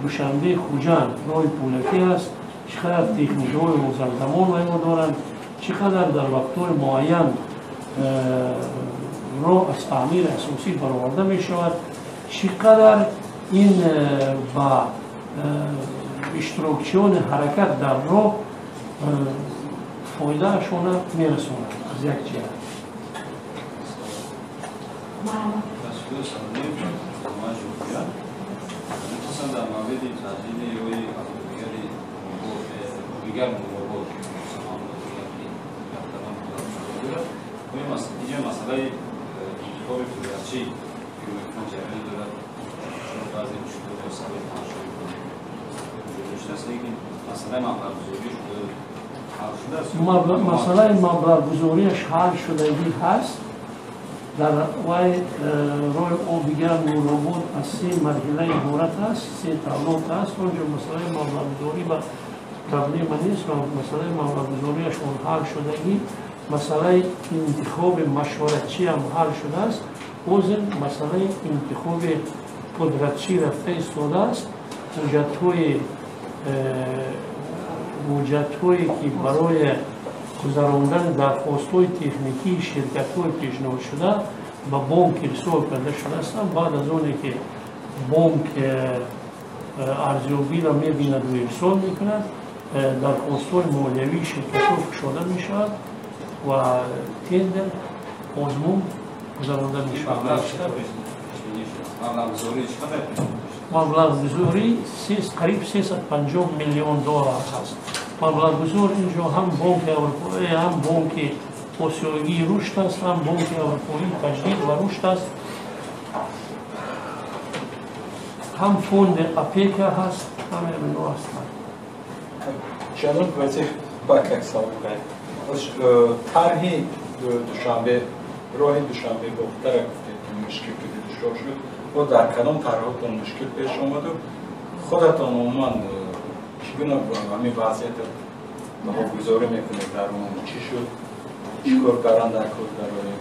Душанбе Хуҷанд роҳи пулакӣ аст, чӣ қадар техникаҳои ҳозирзамон ваймо доранд, чӣ қадар дар вақтҳои муайян роҳ аз таъмири асосӣ бароварда мешавад, чӣ қадар ин ба иштирокчиёни ҳаракат дар роҳ фоидаашона мерасонад аз як ҷиҳат. Мехостам дар мавриди таҷдиди роҳи дигар Нуробод инҷа масъалаи интихоби пулакчӣ фикр мекунам ҷараён дорад, чун баъзе мушкилот ё сабаби паҳншавии вуҷуд доштааст, лекин масъалаи маблағгузориаш ҳал шудааст? Масъалаи маблағгузориаш ҳал шудагӣ ҳаст. Дар вай роҳи обигарм Нуробод аз се марҳила иборат аст, се тавлот аст. Он ҷо масъалаи маблағгузорӣ ба проблема нест ва масъалаи маблағгузориаш он ҳал шудагӣ, масъалаи интихоби машваратчиам ҳал шудааст. Ҳозир масъалаи интихоби подрядчӣ рафта истодааст. Ҳуҷҷатҳое ки барои гузарондани дархостҳои техникии ширкатҳои пешниҳодшуда ба бонк ирсол карда шудаастанд, баъд аз оне ки бонк арзёбиро мебинаду ирсол мекунад, дархостҳои молиявии ширкатҳо кушода мешавад ва тендер, озмун гузаронда мешавад. Маблағгузорӣ қариб 350 миллион доллар ҳаст. Маблағгузор инҷо ҳам Бонки Аврупоӣ, ҳам Бонки Осиёии рушд аст, ҳам Бонки Аврупоии таҷдид ва рушд аст, ҳам фонди АПЕКА ҳаст, ҳамаи инҳо ҳастанд. Ҷаноб вазир, Як савол тарҳи Душанбе, роҳи Душанбе Бохтара гуфтед, ки мушкил ки душвор шуд. Бо дар кадом тарҳотон мушкил пеш омаду худатон умуман чӣ гуна ҳамин вазъиятро баҳогузорӣ мекунед? Дар умум чӣ шуд, чӣ кор кардан дар кор дар роҳи?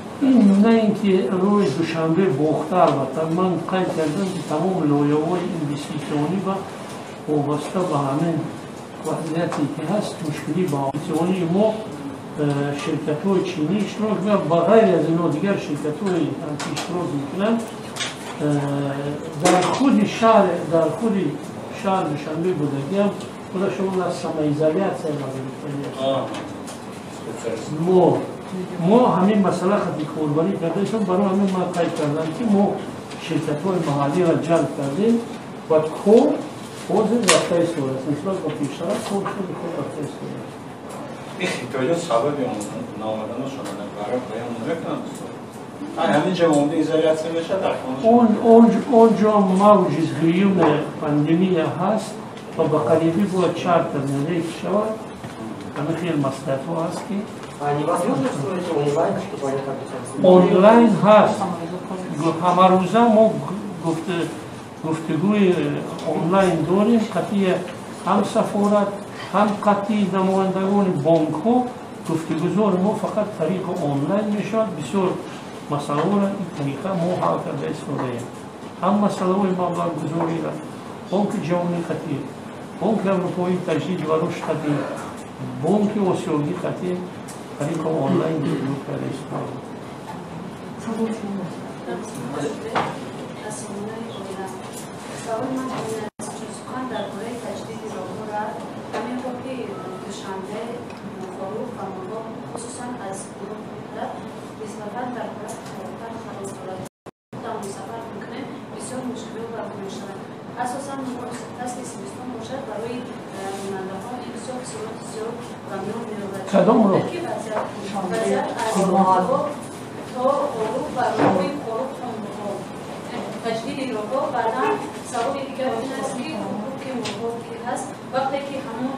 На ин ки роҳи Душанбе Бохтар, албатта ман қайд кардам, ки тамоми лоиҳаҳои инвеститсионӣ ва вобаста ба ҳамин вазъияте ки ҳаст, мушкилӣ ба инвеститсионии мо ширкатҳои чинӣ иштирок мекунанд, ба ғайр аз ино дигар ширкатҳое ҳам ки иштирок мекунанд. Дар худи шаҳр Душанбе будагиам худашон аз самоизоляция гирифтагӣ. Мо ҳамин масъала хати корбарӣ кардаистем. Барои ҳамин ман қайд кардам, ки мо ширкатҳои маҳаллиро ҷалб кардем ва кор ҳозир рафта истодааст. Нисбат ба пештара кор хеле хуб рафта истодааст. Ин хитоиё сабаби наомаданашон баён намекунанд? Ҳамин ҷо омада изоляция мешавад дар хона? Он ҷо мавҷи дуюми пандемия ҳаст ва ба қарибӣ бояд чартер рейс шавад. Ҳамин хел маслиҳатҳо ҳаст, ки А невозможно строить онлайн, чтобы они как-то Онлайн ҳаст. Ҳамарӯза мо гуфтугӯи онлайн дорем қатъи ҳам сафорат, ҳам қатъи намояндагони бонкҳо. Гуфтугузори мо фақат тариқи онлайн мешавад. Бисёр масъалаҳоро ин тариқа мо ҳал карда истодаем, ҳам масъалаҳои маблағгузориро Бонки ҷаҳонӣ қатъӣ, Бонки Аврупоии таҷдид ва рушд қатъӣ, Бонки Осиёгӣ қатъӣ тариқи онлайн гуфтугӯ карда истодаем. Саволи ман ин аст, чун сухан дар бораи таҷдиди роҳҳо рафт, ҳамин роҳи Душанбе Хоруғ ва Мурғоб, хусусан аз Кӯлоб тараф, нисбатан дар ҳолати харобтар қарор дорад. Худамон сафар мекунем, бисёр мушкилиҳо барпо мешавад. Асосан фасли зимистон бошад, барои ронандаҳо ин бисёр хисороти зиёд ба миён меоварад. Кадом роҳ? Ки вазъият аз Мурғоб то Хоруғ ва роҳҳои Хоруғ то Мурғоб, таҷдиди роҳҳо. Баъдан саволи дигар ин аст, ки ҳуқуқи Мурғоб ки ҳаст, вақте ки ҳамон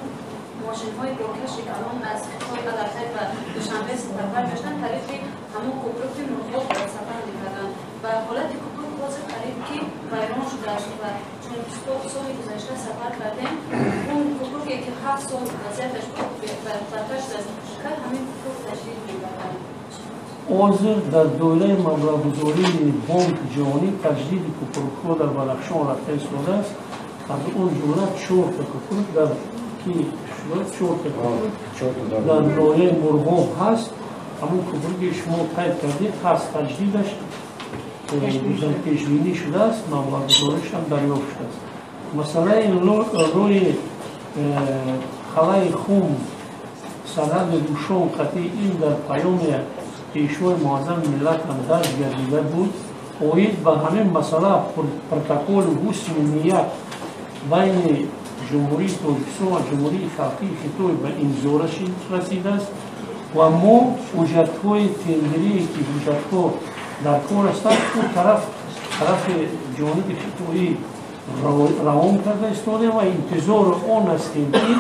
мошинҳои боркаши калон аз Хитой аллакай ба Душанбе сафар мешуданд, тариқи ҳамон кӯпруки Мурғоб сафар мекарданд ва ҳолати кӯпрук ҳозир қариб ки вайрон шудааст. Ва чун соли гузашта сафар кардем, он кӯпруке ки 7 сол вазъияташ бадтар шудааст, кай ҳамин кӯпрук таҷдид мегардад? Ҳозир дар доираи маблағгузории Бонки ҷаҳонӣ таҷдиди кӯпрукҳо дар Бадахшон рафта истодааст. Аз он ҷумла чорта кӯпрук дар ки чорта кӯпрук дар ноҳияи Мурғоб ҳаст. Ҳамон кӯпруке шумо қайд кардед ҳаст, таҷдидаш пешбинӣ шудааст, маблағгузоришам дарёфт шудааст. Масъалаи роҳи Қалъаи Хум, сарҳади Рӯшон қатъи, ин дар паёми Пешвои муаззами миллат ҳам дарҷ гардида буд. Оид ба ҳамин масъала протоколи ҳусни ният байни Ҷумҳурии Тоҷикистон ва Ҷумҳурии Халқии Хитой ба имзо расидааст ва мо ҳуҷҷатҳои тендерие ки ҳуҷҷатҳо дар кор ҳастанд, ӯ тарафи ҷониби хитоӣ равон карда истодем ва интизори он ҳастем, ки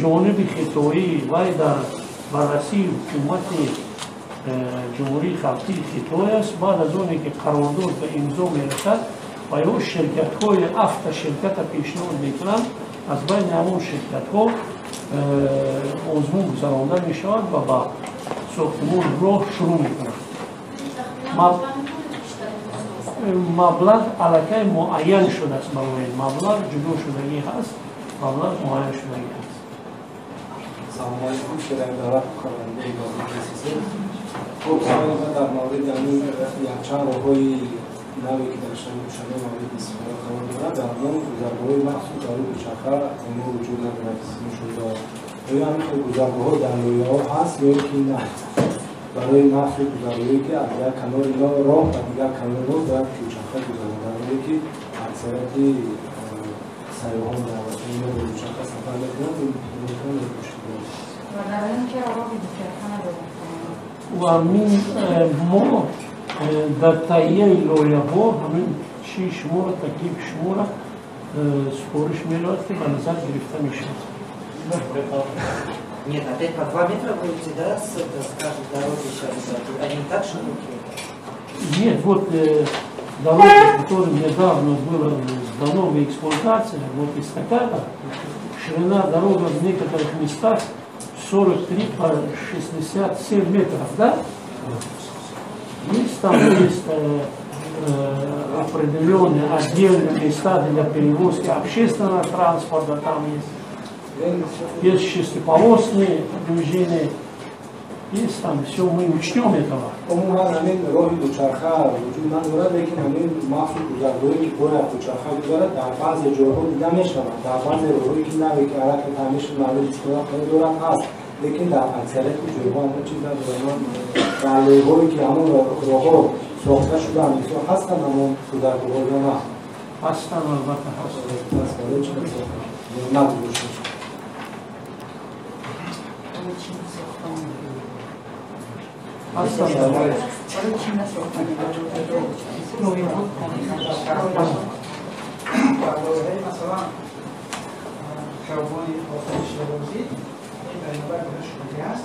ҷониби хитоӣ вай дар баррасии ҳукумати Ҷумҳурии Халқии Хитой аст. Баъд аз оне ки қарордод ба имзо мерасад ва ё ширкатҳои афта ширката пешниҳод мекунанд, аз байни ҳамон ширкатҳо озмун гузаронда мешавад ва ба сохтмон роҳ шурӯъ мекунанд. Маблағ аллакай муайян шудааст, барои маблағ ҷудо шудагӣ ҳаст, маблағ муайян шудагӣ ҳаст. Салому алейкум, Шерали Давлат, кормандаи газетаи СССР. Хуб, саволи ман дар мавриди ҳамин якчанд роҳҳои наве, ки дар шаҳри Душанбе мавриди истифода қарор дорад, дар он гузаргоҳҳои махсус барои дучарха мо вуҷуд надорад, мушоҳида. Оё ҳамин гузаргоҳҳо дар лоиҳаҳо ҳаст ё ки на? Барои махсус гузаргоҳе, ки аз як канори роҳ ба дигар канори роҳ бояд дучарха гузарад, дар ҳоле ки аксарияти сайёҳон дар ватани мо бо дучарха сафар мекунанд, ин метавонад мушкил. Ва дар ин чаро роҳи дучарха надорад? Ва мо дар таҳияи лоиҳаҳо ҳамин чи шуморо, таклифи шуморо супориш меравад, ки ба назар гирифта мешавад. Нет, опять по 2 метра будете, да, с каждой дороги сейчас? Они не так широкие? Нет, вот дорога, которая недавно была сдана в эксплуатацию, вот эстакада, ширина дороги в некоторых местах 43 по 67 метров, да? Есть там есть определенные отдельные места для перевозки общественного транспорта, там есть. Есть шестиполосные движения, есть там все, мы учтем этого. Умуман ҳамин роҳи дучарха вуҷуд надорад, лекин ҳамин махсус гузаргоҳе ки бояд дучарха гузарад, дар баъзе ҷойҳо дида мешавад, дар баъзе роҳҳое ки наве ки аллакай таъмир шуд мавриди истифода қарор дорад ҳаст, лекин дар аксарияти ҷойҳо ҳамон чиз надорад. Дар лоиҳое ки ҳамон роҳҳо сохта шудаанд, мисол ҳастанд ҳамон гузаргоҳҳо ё на? Ҳастанд, албатта ҳастанд. Пас барои чӣ нагузоштанд? Дар лоиҳаи масалан хиёбони Озоди Шерозӣ ин дар навбат гирифта шудагӣ ҳаст,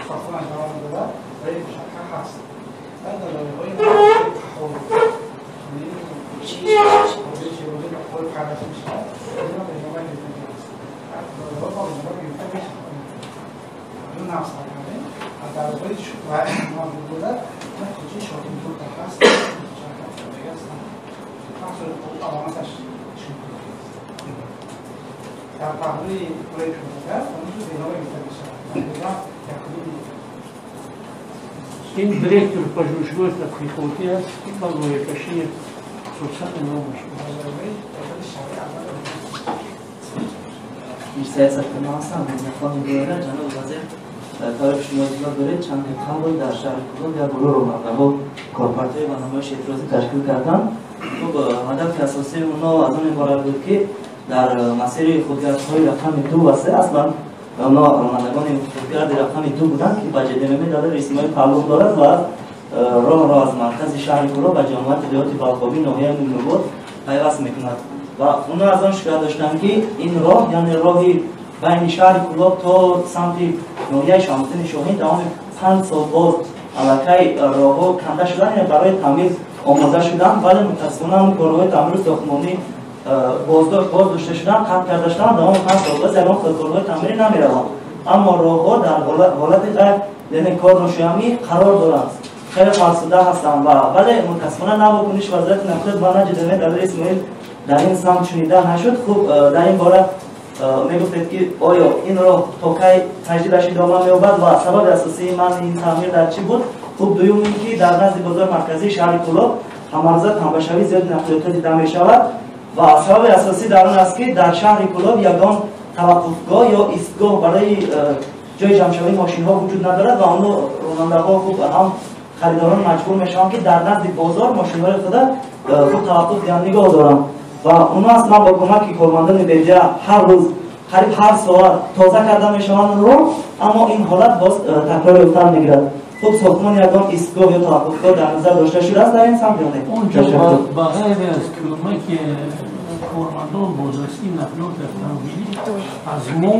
сохтмонаш давом дорад, барои дучарха ҳаст. Дар лоиҳаҳои Шерозӣ ба Қаҳор пайваст мешавад, ин дар навбат гирифта аст. Лоиҳаҳо бо навбат гирифта мешавад. Нақс накардем. Дар роҳҳои мавҷуд буда, кӯчаи Шоҳинпур ҳаст, дучарха шудагӣ ҳастанд. Махсус аломаташ дар паҳлӯи роҳи пиёдагар онҷо беноба гирифта мешавад. Тақрибан 1.5 метр. Ин директор пажӯҳишгоҳи тадқиқотӣ аст, ки ба лоиҳакашии хусусан ино машғул. Мирсаид Сафаров ҳастам, мехоҳам доира ҷаноби вазир таъриф шумо иттилоъ доред, чанде қабл дар шаҳри Кӯлоб як гурӯҳ ронандаҳо корпартоӣ ва намоиши эътирозӣ ташкил карданд. Хуб, ҳадафи асосии онҳо аз он иборат буд, ки дар масири худгардҳои рақами 2 ва 3 аслан онҳо ронандагони худгарди рақами 2 буданд, ки ба ЖДММ дар Исмоил тааллуқ дорад ва роҳро аз маркази шаҳри Кӯлоб ба ҷамоати деҳоти Балхобӣ ноҳияи Мӯминобод пайваст мекунад. Ва онҳо аз он шикоят доштанд, ки ин роҳ, яъне роҳи байни шаҳри Кӯлоб то самти ноҳияи Шамсиддини Шоҳин давоми 5 сол боз аллакай роҳҳо канда шуданд, яъне барои таъмир омода шуданд, вале мутаассифона ҳамон корҳои таъмиру сохтмонӣ боздошта шуданд, қатъ карда шуданд, давоми 5 сол боз ягон хел корҳои таъмирӣ намераванд. Аммо роҳҳо дар ҳолати ғайр, яъне корношоямӣ қарор доранд, хеле фарсуда ҳастанд ва вале мутаассифона на вокуниш вазорати нақлиёт ва на ЖДМ дар Исмоил дар ин самт шунида нашуд. Хуб, дар ин бора мегуфтед, ки оё ин роҳ то кай таҷдидаш идома меёбад ва сабаби асосии манъи ин таъмир дар чӣ буд? Хуб, дуюм ин ки дар назди бозори марказии шаҳри Кӯлоб ҳамарӯза тамбашавии зиёди нақлиётҳо дида мешавад ва сабаби асосӣ дар он аст, ки дар шаҳри Кӯлоб ягон таваққуфгоҳ ё истгоҳ барои ҷои ҷамъшавии мошинҳо вуҷуд надорад ва онҳо ронандаҳо хуб ҳам харидорон маҷбур мешаванд, ки дар назди бозор мошинҳои худа хуб таваққуф диҳанд, нигоҳ доранд. Ва онҳо аслан бо кӯмаки кормандони беҷа ҳар рӯз қариб ҳар соат тоза карда мешаванд роҳ, аммо ин ҳолат боз такрор ёфтан мегирад. Хуб, сохтмони ягон истгоҳ ё таваққуфгоҳ дар назар дошта шудааст дар ин самт ё не? Онҷо ба ғайр аз кӯмаки кормандон бозрасии нақлиёти автомобилӣ аз мо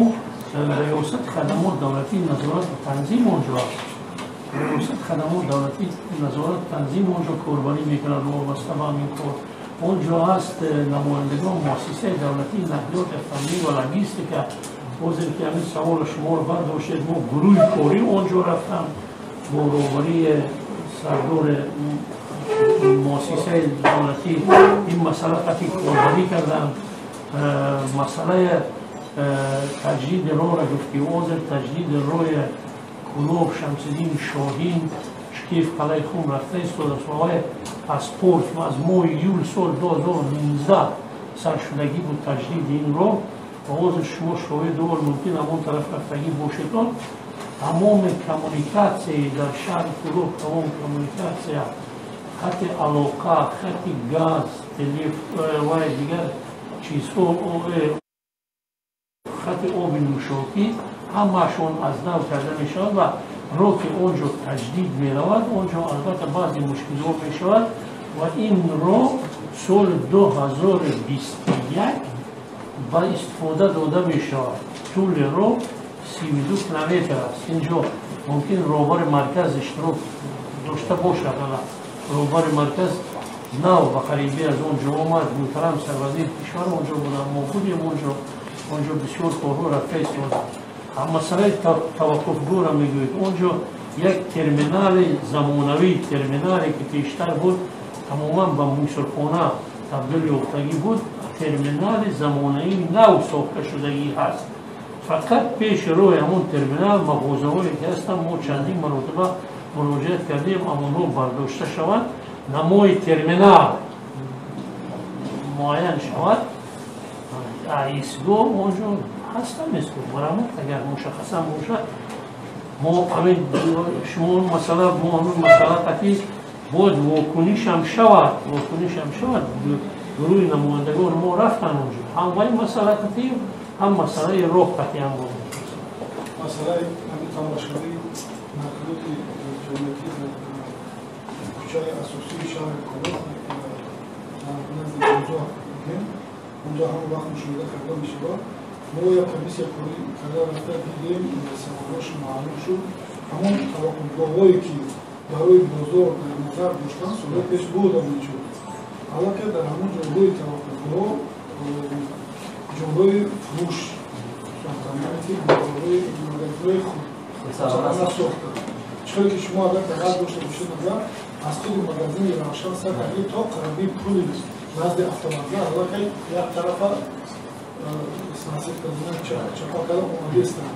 риёсати хадамоти давлатии назорат ва танзим онҷо аст. Риёсати хадамоти давлатии назорат танзим онҷо корбарӣ мекунад вобаста ба ҳамин кор. Онҷо ҳаст намояндагон муассисаи давлатии нақлиёти автомобилӣ ва логистика. Ҳозир ки ҳамин саволи шуморо бардоштед, мо гурӯҳи корӣ онҷо рафтам бо роҳбарии сардори муассисаи давлатӣ ин масъала қатъи корбарӣ кардам. Масъалаи таҷдиди роҳро гуфт, ки ҳозир таҷдиди роҳи Кӯлоб, Шамсиддини Шоҳин, Шкиф, Қалъаи Хум рафта истодааст. Аз порт аз моҳи июл соли 2019 саршудагӣ буд таҷдиди ин роҳ ва ҳозир шумо шоҳид овар мумкин ҳамон тараф рафтагӣ бошедон. Тамоми коммуникатсияи дар шаҳри Кӯлоб, тамоми коммуникатсия, хати алоқа, хати газ, ва дигар чизҳо, хати оби нӯшокӣ ҳамаашон аз нав карда мешавад ва роҳ ки онҷо таҷдид меравад, онҷо албатта баъзе мушкилҳо мешавад ва ин роҳ соли 2021 ба истифода дода мешавад. Тӯли роҳ 32 километр аст. Инҷо мумкин роҳбари марказ иштирок дошта бошад. Роҳбари марказ нав ба қарибӣ аз он ҷо омад, муҳтарам сарвазири кишвар онҷо буданд, мо будем онҷо бисёр корҳо рафта истоданд. Масъалаи таваққуфгоҳро мегӯед, онҷо як терминали замонавӣ, терминале ки пештар буд, тамоман ба мусирхона табдил ёфтагӣ буд, терминали замонавии нав сохта шудагӣ ҳаст. Фақат пеши роҳи ҳамон терминал мағозаҳое ки ҳастанд, мо чандин маротиба муроҷиат кардем, амонҳо бардошта шаванд, намои терминал муайян шавад. Истгоҳ онҷо ҳастам, истгоҳ барамад, агар мушаххасан бошад, мо ҳамин шумо масъала, мо ҳамин масъала қатъи бояд вокунишам шавад, гурӯҳи намояндагон мо рафтан онҷо, ҳам вай масъала қатъи, ҳам масъалаи роҳ қатъи ҳам буд. Масъалаи ҳамин тамошавии нақлиёти ҷамъиятӣ дар кӯчаи асосии шаҳри Кӯлоб дар назди бозор бигем, онҷо ҳама вақт мушоҳида карда мешавад. Мо як комиссия корӣ карда рафта дидем, сабабҳош маълум шуд. Ҳамон таваққуфгоҳҳое ки барои бозор дар назар доштан, солҳои пеш буда мешуд. Аллакай дар ҳамон ҷойҳои таваққуфгоҳ ҷойҳои фурӯш сохтанд, яъне ки бозорҳои магазинҳои худсарона сохтанд. Чиқаре ки шумо агар даққат дошта бошед, назар аз худи магазини Равшан сар карда то қараби пули назди автовокзал аллакай як тарафа снасиб кардан, чапа карда омадаистанд.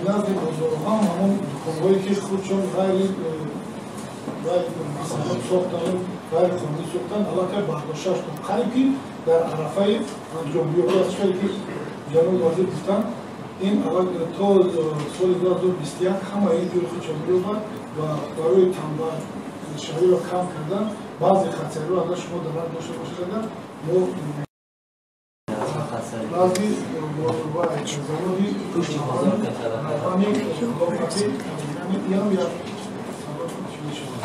Назди бозорҳо ҳам ҳамон дуконҳое ки худшон ғайри сохтану ғайриқонунӣ сохтанд, аллакай бардошта шуданд. Қариб ки дар арафаи анҷомёбӣ аст. Чиқаре ки ҷаноби вазир гуфтанд, ин то соли 2021 ҳама ин ҷои худшон меёбад ва барои танбалшавиро кам кардан баъзе хатсайрҳо агар шумо дар назар дошта бошед, агар мо назди заводи ям як сабаб мешавад.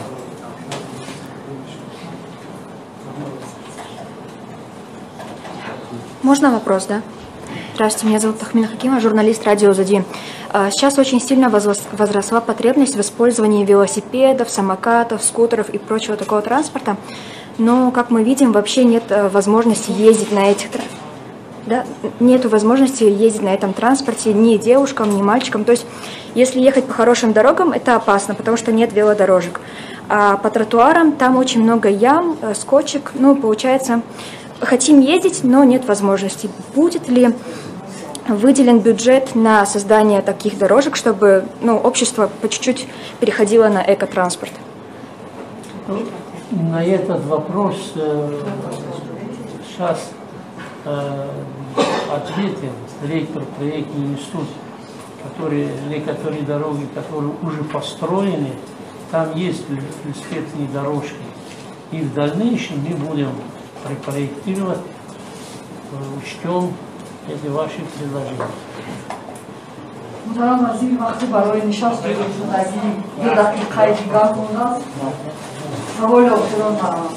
Можно вопрос, да? Здравствуйте, меня зовут Тахмина Хакимова, журналист радио ЗАДИ. Сейчас очень сильно возросла потребность в использовании велосипедов, самокатов, скутеров и прочего такого транспорта. Но, как мы видим, вообще нет возможности ездить на этих да, нету возможности ездить на этом транспорте ни девушкам, ни мальчикам. То есть, если ехать по хорошим дорогам, это опасно, потому что нет велодорожек. А по тротуарам там очень много ям, скотчек. Ну, получается, хотим ездить, но нет возможности. Будет ли выделен бюджет на создание таких дорожек, чтобы, ну, общество по чуть-чуть переходило на экотранспорт? На этот вопрос сейчас ответил ректор проектный институт, который, некоторые дороги, которые уже построены, там есть велосипедные дорожки. И в дальнейшем мы будем проектировать, учтем эти ваши предложения. Муҳтарам вазир, вақти барои нишаст ҷудошудагӣ 2 дақиқаи дигар мондааст. Саволи охирон марҳамат.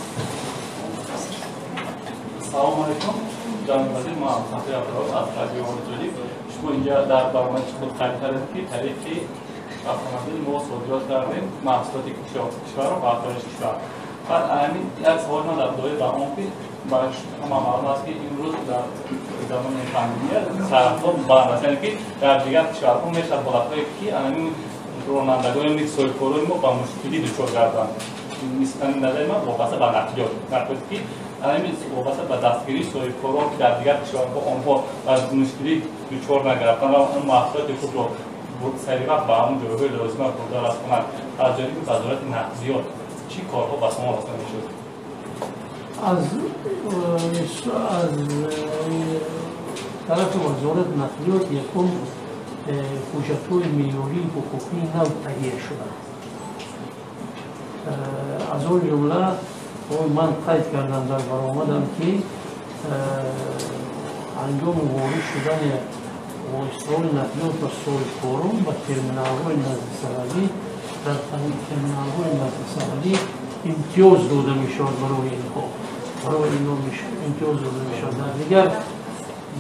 Салому алайкум, ҷаноби вазир, ман Фахри Абдуроб аз радиои Тоҷик. Шумо инҷа дар барномаи худ қайд кардед, ки тариқи автомобил мо содирот кардем маҳсулоти кишварро ба хориҷи кишвар. Баъд ҳамин як савол ман дар доир ба он ки барои ҳама маълум аст, ки имрӯз дар замони пандемия сарҳадҳо банд аст, яъне ки дар дигар кишварҳо мешавад ҳолатҳое ки ҳамин ронандагони соҳибкорони мо ба мушкилӣ дучор гарданд. Мисали назари ман вобаста ба нақлиёт, нақлиёт ки ҳамин вобаста ба дастгирии соҳибкорон ки дар дигар кишварҳо онҳо ба мушкилӣ дучор нагарданд ва он маҳсулоти худро саривақт ба ҳамон ҷойҳои лозима бурда расонанд, аз ҷониби вазорати нақлиёт чӣ корҳо ба самон расонида мешуд? Аз тарафи вазорати нақлиёт якум ҳуҷҷатҳои меъёрии ҳуқуқии нав таҳия шуданд. Аз он ҷумла ман қайд кардам дар баромадам, ки ҳангоми ворид шудани воситаҳои нақлиёт ба соҳибкорон ба терминалҳои наздисарҳадӣ, дар терминалҳои наздисарҳадӣ имтиёз дода мешавад барои инҳо, барои инҳо имтиёз дода мешавад. Дар дигар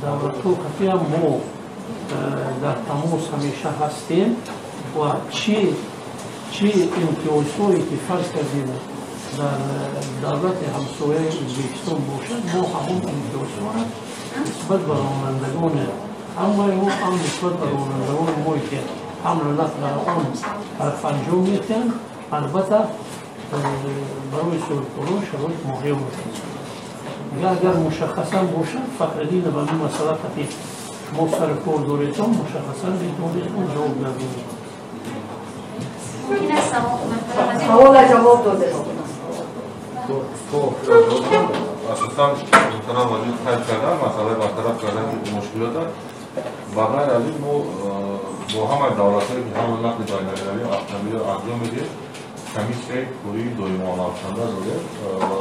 давлатҳо қатъиан мо дар тамос ҳамеша ҳастем ва чӣ имтиёзҳое ки фарз кардем дар давлати ҳамсояи Ӯзбекистон бошад, мо ҳамон имтиёзҳоро нисбат ба ронандагони ҳам мо, ҳам нисбат ба ронандагони мо ки ҳамлу нақл он тараф анҷом медиҳанд, албатта барои соҳибкорон шароит муҳайё мекунем. Дигар агар мушаххасан бошад, Фахриддин ба ин масъала қати шумо сари кор доредон, мушаххасан метавонед он ҷавоб гардонед. Савола ҷавоб дода. Асосан муҳтарам вазир қайд кардан масъалаи бартараф кардани мушкилот. Ба ғайр аз ин мо бо ҳамаи давлатҳое ки ҳамлу нақли байналмилалии автомобилро анҷом медиҳем, комиссияи кории доимо амалкунанда дорем ва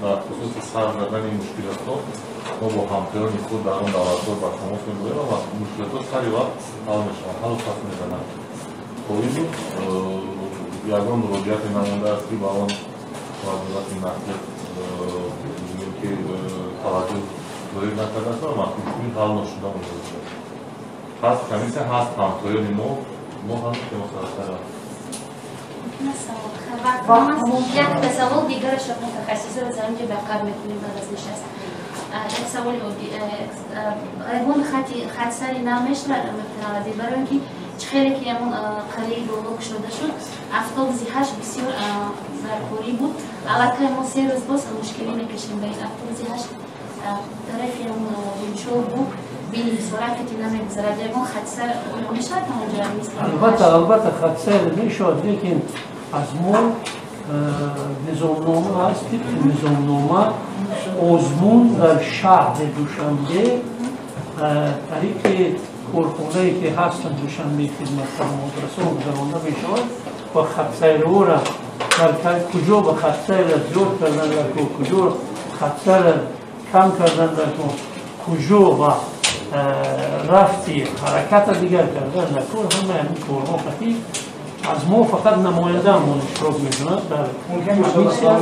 дар хусуси сар задани мушкилотҳо мо бо ҳамкорони худ дар он давлатҳо ба тамос мебурем ва мушкилотҳо сари вақт ҳал мешаванд, ҳалу фасл мезананд. То имрӯз ягон муроҷиате намондааст ки ба он вазорати нақлиёт ки таваҷҷӯҳ зоҳир накардааст ва мушкил ҳал нашуда монда. Ҳаст комиссия, ҳаст ҳамкорони мо, мо ҳам темосаратар ҳастем. Як савол дигарашро мутахассисро аз онҷо ба қабл мекунем баъд аз нишаст. Як саволи оддӣ. Ягон хатсари нав мешавад муҳтарам вазир, барои он ки чӣ хеле ки ҳамон қалъаи боло кушода шуд, автобуси 8 бисёр заркорӣ буд. Аллакай мо 3 рӯз боз мушкилӣ мекашем ба ин автобуси 8 тарафи ҳамон Гунчор буд, бини суръате намегузарад. Ягон хатсар мешавад ҳамонҷо? Албатта хатсар мешавад, лекин аз мо низомнома ҳаст. Тибқи низомнома озмун дар шаҳри Душанбе тариқи корхонае ки ҳастанд Душанбе хидматхизматрасон гузаронда мешавад ва хатсайрҳоро дар куҷо ба хатсайра зиёд кардан дар кор, куҷо хатсайра кам кардан дар кор, куҷо ба рафти ҳараката дигар кардан дар кор, ҳамаи ҳамин корҳо қатъи аз мо фақат намояндаамон иштирок мекунад дар комиссия.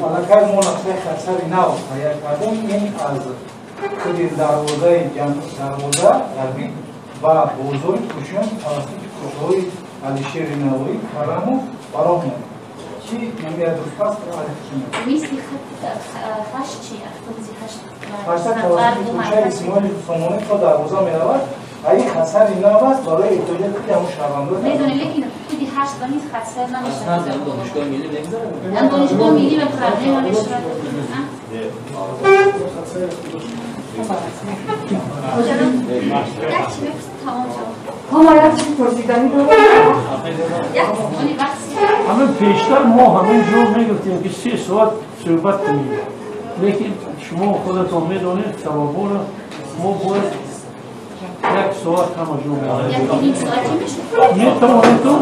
Аллакай мо нақшаи хатсари нав тайёр кардем. Ин аз худи дарвозаи дарвоза ғарбӣ ба бозори Кӯшон тавассути кӯчаҳои Алишери Навоӣ, Караму бароҳ монд. Чи намеяд рӯз пас Мисли хат чи автобуси 8 ҳашта тавассути кӯчаи Исмоили Сомонӣ то дарвоза меравад. Ин хатсари нав аст барои эҳтиёҷоти худи ҳамон шаҳрвандон. Медонед, лекин худи 8 ба низ хатсар намешавад. Донишгоҳи миллӣ мегузарад? Донишгоҳи миллӣ ба проблема мешавад. Ҳамин пештар мо ҳамин ҷо мегуфтем ки 3 соат суҳбат кунем, лекин шумо худатон медонед савобҳоро мо бояд 1 соат ҳама ҷо метавонедтон